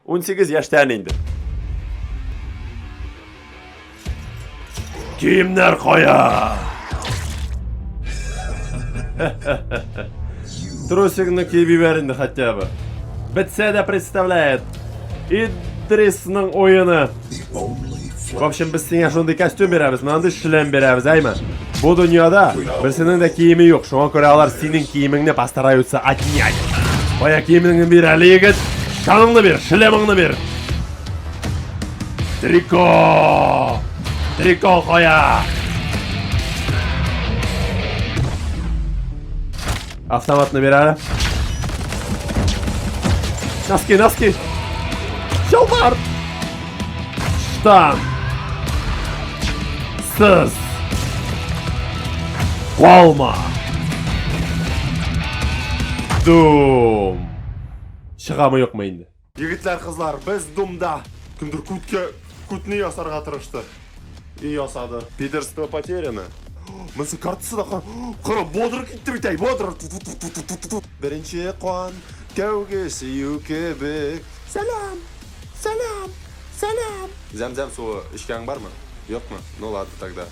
18 яшьтән инде. Киемнәр кая? Трусигны киеп җибәр инде хотя бы. Бетсә дә представляет. Идрисның уены. В общем, без сиңа шундый костюм бирәбез, мондый шлем бирәбез, әйме? Бу дөньяда берсенең дә киеме юк, шуңа күрә алар синең киемеңне постараются отнять. Кая киемеңне бир әле, егет? Штаныңны бир, шлемыңны бир. Трико! Трико кая? Автоматны бир әле. Носки, носки. Чалбар. Штан. Сыз. Калма. Дум. Чыгамы юкмы инде? Егетләр, кызлар, без Думда. Кемдер күткә күтне ясарга тырышты. И ясады. Пидорство потеряно. Монысы картасы да кара. Кара, бодр китте бит әй, бодр. Беренче кан, тәүге сөю кебек. Сәлам! Сәлам! Сәлам! Зәмзәм суы эчкәнең бармы? Юкмы? Ну ладно тогда.